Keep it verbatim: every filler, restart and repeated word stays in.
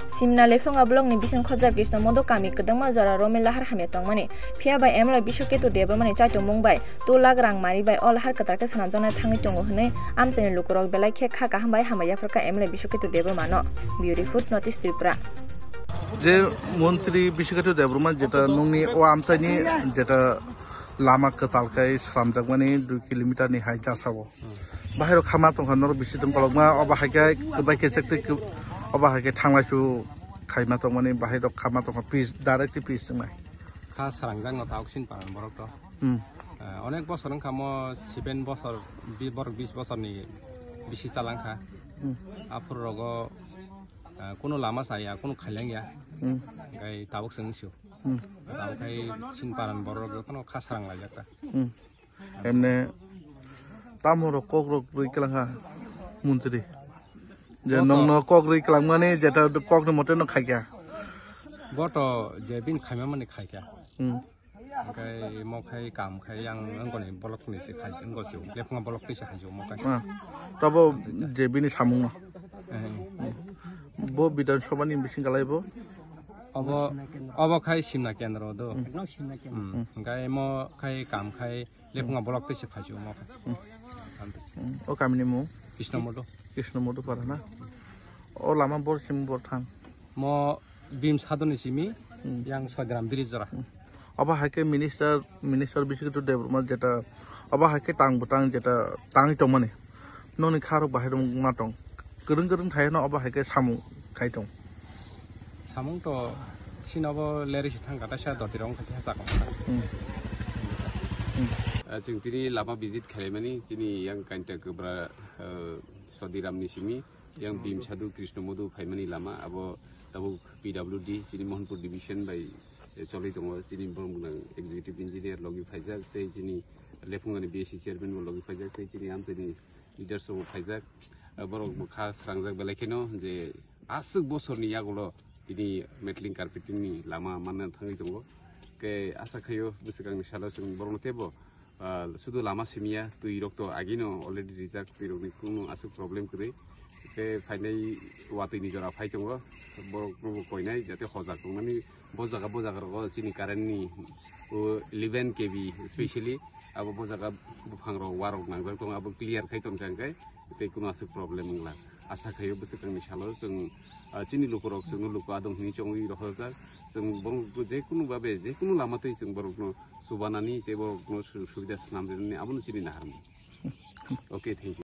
Simna Lephunga block ni bising khobjak Krishna Modo kami kwdwngma jora romwi lahar hamya tongmani. Phiya bai M L A Biswaketu Debbarma ni chaitongmung bai two lakh rang mari bai o lahar kwtal khe swnamjaknai thangwi tongo hwnwi amchaini lukurok belai khe kha kaham bai hambai yapharkha M L A Biswaketu Debbarma no. Bureau Report, North East Tripura. Je montri Biswaketu Debbarma jeta nungni o amchaini jeta lama kwtal khe swnamjakmani dui kilometer ni hai jasao. Bahai rok khama tongkha norok bisi tong kolokma, obo hai khe kwbai khe chekti kw-, obo hai khe thanglaisu khaima tongmani bahai rok khama tongkha pis, direct pis wngnai. Kha srangjak no tabuk sin paran borok to. Hmm. Eh, onek bosor wngkha mo seven bosor, bi-, borok bis bosor ni bisi chalangkha. Hmm. Aphuru rogo, eh, kuno lama chaya, kuno khailangya. Hmm. Gai tabuk chwng sio. Hmm. Tabuk khai sin paran borok jotono kha srang laijak ta. Hmm. Emne tamo rok kok rok rwi kwlangkha montri. Je Bo to nongno kok rwi kwlangmani jeta kokni mote no khaikha. Bo to je bini khaima mani khaikha. Hmm. Hwnkhe mo khai kam khai yang wngkoni bolok ni se khai wngko se Lephunga bolok tei se hai mo khai. Ah. Tabo je bini samung no. Eh. Bo Bidhan Sabha ni bising kalai bo. Obo, obo khai Simna Kendro do. Hmm. Hmm. Hwnkhe mo khai kam khai Lephunga bolok tei se phai se mo khai. Hmm. Amtwi se. Hmm. O kamini mung? Krishna Modo. Krishna Modo para na? O lama bor sim bor thang? Mo Bim Sadoni simi, Hmm. yang Sodiram Bridge jora. Hmm. Obo hai khe minister, minister Biswaketu Debbarma jeta, obo hai khe tang bwtang jeta tangwi tongmani. Noni kha rok bahai rok ma tong. Kwrwng kwrwng thai no obo hai khe samung khai tong. Samung to sino bo leri si thang kata sa doti rong kati hasa kong. Hmm. Hmm. Ah, chwng tini lama visit khaimani chini yang kainta kwbra, eh, Sodiram ni simi yang Bim Sadhu Krishna Modo phaimani lama abo tabuk P W D chini Mohanpur division bai, eh, cholwi tongo. Chini borok nang executive engineer logi phaijak tei chini Lephungani B S C chairman bo logi phaijak tei chini amchaini leaders rok bo phaijak. Ah, borok bo kha srangjak belai kheno je aswk bosorni yagulo tini matling carpeting ni lama manna thangwi tongo. Khe asa khaio bwswkangni salo chwng borokno teibo, ah, sudu lama simiya, twi rok to agino already rijak, twi rokni kunu aswk problem kwrwi. Khe phainai watwi ni jora phai tongo, borokno bo koinai jate hojak tongmani. Bo jaga, bo jaga rogo chini current ni, o, eleven K V specially, abo bo jaga buphang rok, wa rok nangjak tongo, abo clear khai tongkha hwnkhe tei kunu aswk problem wngla. Asa khaio bwswkangni salo chwng, ah, chini lukurok chwngno luku adong hwnwi chongwi rohorjak. Chwng borok je kunu babe, je kunu lama twi chwng borokno chubanani, je borokno su-, subida swnam rinani, abono chini naharmung. Okay, thank you.